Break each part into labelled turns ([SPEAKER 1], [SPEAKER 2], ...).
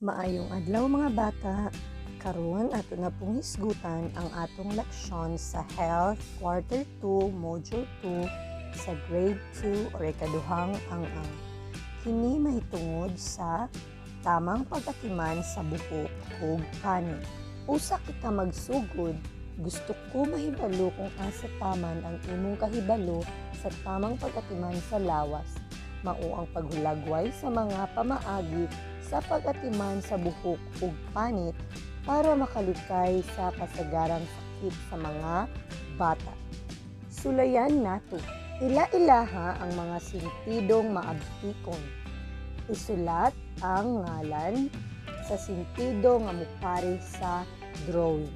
[SPEAKER 1] Maayong adlaw, mga bata. Karon ato na pong hisgutan ang atong leksyon sa Health Quarter 2, Module 2 sa Grade 2 or ikaduhang ang-ang. Kini mahitungod sa tamang pag-atiman sa buhok ug panit. Usa kita magsugod, gusto ko mahibalo kung asa taman ang imong kahibalo sa tamang pag-atiman sa lawas. Mao ang paghulagway sa mga pamaagi sa pag-atiman sa buhok ug panit para makalikay sa kasagarang sakit sa mga bata. Sulayan nato. Ila-ilaha ang mga sentidong maabtikon. Isulat ang ngalan sa sentido nga mopare sa drawing.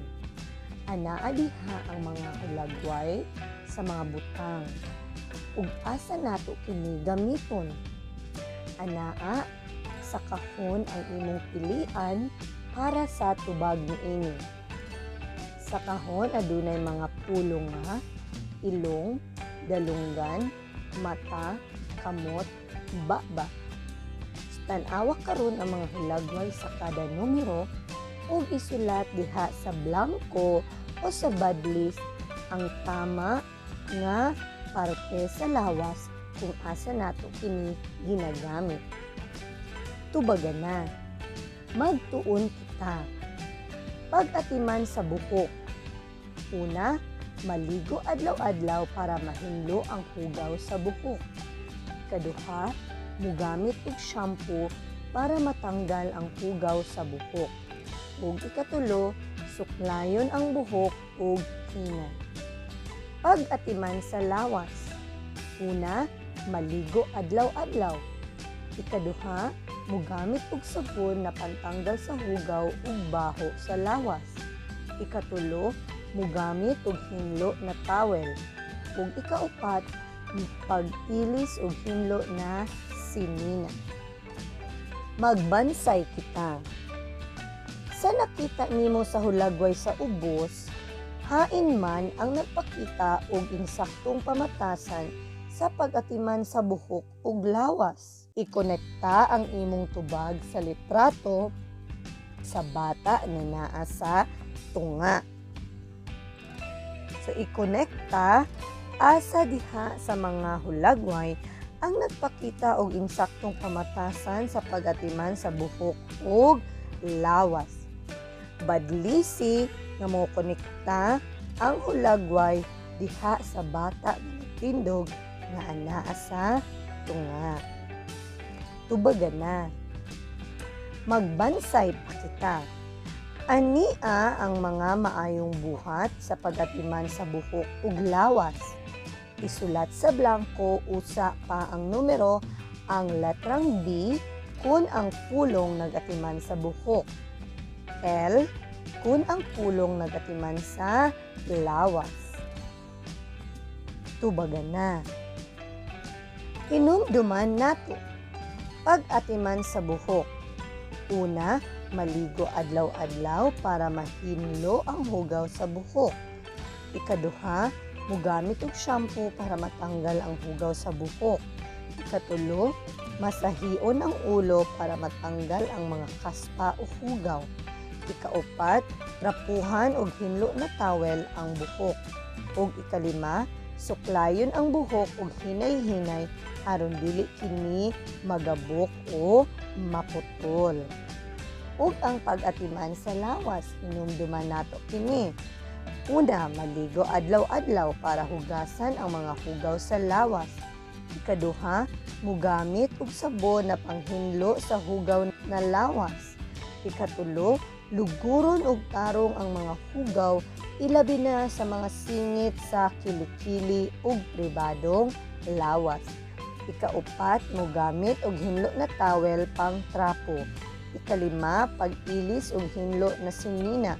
[SPEAKER 1] Anaa diha ang mga hulagway sa mga butang ug asa nato kini gamiton. Anaa sa kahon ang imong pilian para sa tubag niini. Sa kahon adunay mga pulong nga ilong, dalunggan, mata, kamot, baba. Tan-awa karon ang mga hulagway sa kada numero ug isulat diha sa blanko o sa badlis ang tama nga parte sa lawas kung asa nato kini ginagamit. Tubagan na. Magtuon kita. Pag-atiman sa buhok. Una, maligo adlaw-adlaw para mahinlo ang hugaw sa buhok. Kaduha, mugamit og shampoo para matanggal ang hugaw sa buhok. Ug ikatulo, suklayon ang buhok ug hinay. Pag-atiman sa lawas. Una, maligo adlaw-adlaw. Ikaduha, mugamit og sabon na pantanggal sa hugaw ug baho sa lawas. Ikatulo, mugamit og hinlo na towel. Ug ikaupat, pag-ilis og hinlo na sinina. Magbansay kita. Sa nakita nimo sa hulagway sa ubos, hain man ang nagpakita og insaktong pamatasan sa pag-atiman sa buhok ug lawas? Ikonekta ang imong tubag sa litrato sa bata nga naa sa tunga. So ikonekta asa diha sa mga hulagway ang nagpakita og insaktong pamatasan sa pag-atiman sa buhok ug lawas. Badlisi nga mokonekta ang hulagway diha sa bata nga nagtindog nga anaa sa tunga. Tubagan na. Magbansay pa kita. Ania ang mga maayong buhat sa pag-atiman sa buhok ug lawas? Isulat sa blanko usa pa ang numero ang letrang B kung ang pulong nagatiman sa buhok, L kung ang pulong nagatiman sa lawas. Tubagan na. Hinumduman nato. Pag-atiman sa buhok. Una, maligo adlaw-adlaw para mahinlo ang hugaw sa buhok. Ikaduha, mugamit og shampoo para matanggal ang hugaw sa buhok. Ikatulo, masahion ang ulo para matanggal ang mga kaspa o hugaw. Ikaupat, trapuhan og hinlo na towel ang buhok. Ug ikalima, suklayon ang buhok og hinay-hinay aron dili kini magabok o maputol. Ug ang pag-atiman sa lawas, hinumduman nato kini. Una, maligo adlaw-adlaw para hugasan ang mga hugaw sa lawas. Ikaduha, mugamit og sabon na panghinlo sa hugaw na lawas. Ikatulo, luguron og tarong ang mga hugaw, ilabi na sa mga singit sa kilikili ug pribadong lawas. Ikaupat, mugamit og hinlo na towel pang trapo. Ikalima, pag-ilis og hinlo na sinina.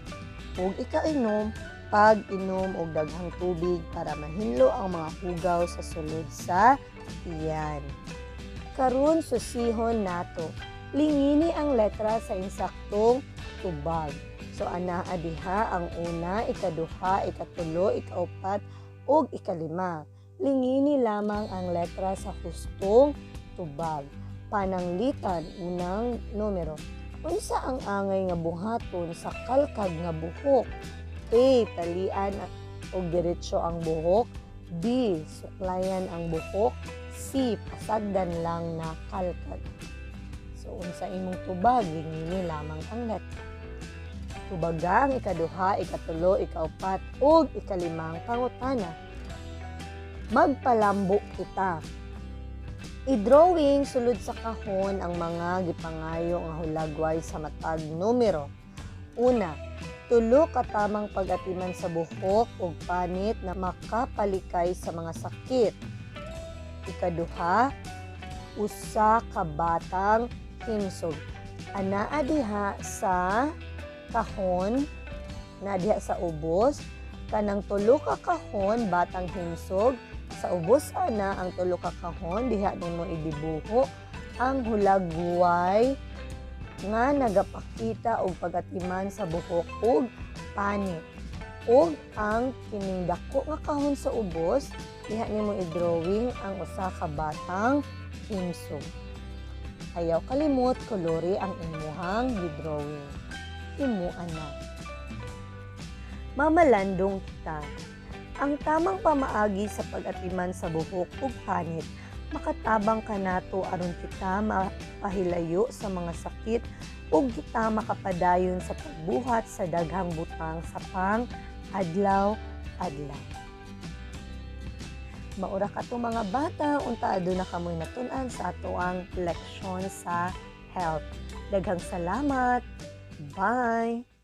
[SPEAKER 1] Ug ikainom, pag-inom og daghang tubig para mahinlo ang mga hugaw sa sulod sa tiyan. Karon susihon nato. Lingini ang letra sa insaktong tubag. So anaa diha ang una, ikaduha, ikatulo, ikaupat ug ikalima. Lingini lamang ang letra sa hustong tubag. Pananglitan, unang numero. Unsa ang angay nga buhaton sa kalkag nga buhok? A. Talian og diretso ang buhok. B. Suklayan ang buhok. C. Pasagdan lang na kalkag. So, unsa imong tubag, niini lamang ang letra. Tubaga ang ikaduha, ikatulo, ikaupat, ug ikalimang pangutana. Magpalambo kita. I-drawing sulod sa kahon ang mga gipangayo nga hulagway sa matag numero. Una, tulo ka tamang pag-atiman sa buhok ug panit na makapalikay sa mga sakit. Ikaduha, usa ka batang himsog. Anaa diha sa kahon, na diha sa ubos, kanang tulo ka kahon, batang himsog. Sa ubos ana ang tulo ka kahon, diha nimo idibuho ang hulagway nga nagapakita og pagatiman sa buhok ug panit. Ug ang kining dako nga kahon sa ubos, diha nimo i-drawing ang usa ka batang himsog. Ayaw kalimot kolori ang imuhang gi-drawing. Himuan na. Mamalandong kita. Ang tamang pamaagi sa pag-atiman sa buhok ug panit makatabang kanato aron kita mapahilayo sa mga sakit ug kita makapadayon sa pagbuhat sa daghang butang sa pang adlaw-adlaw. Maura kato, mga bata, unta aduna kamoy natun-an sa atoang leksyon sa health. Daghang salamat. Bye.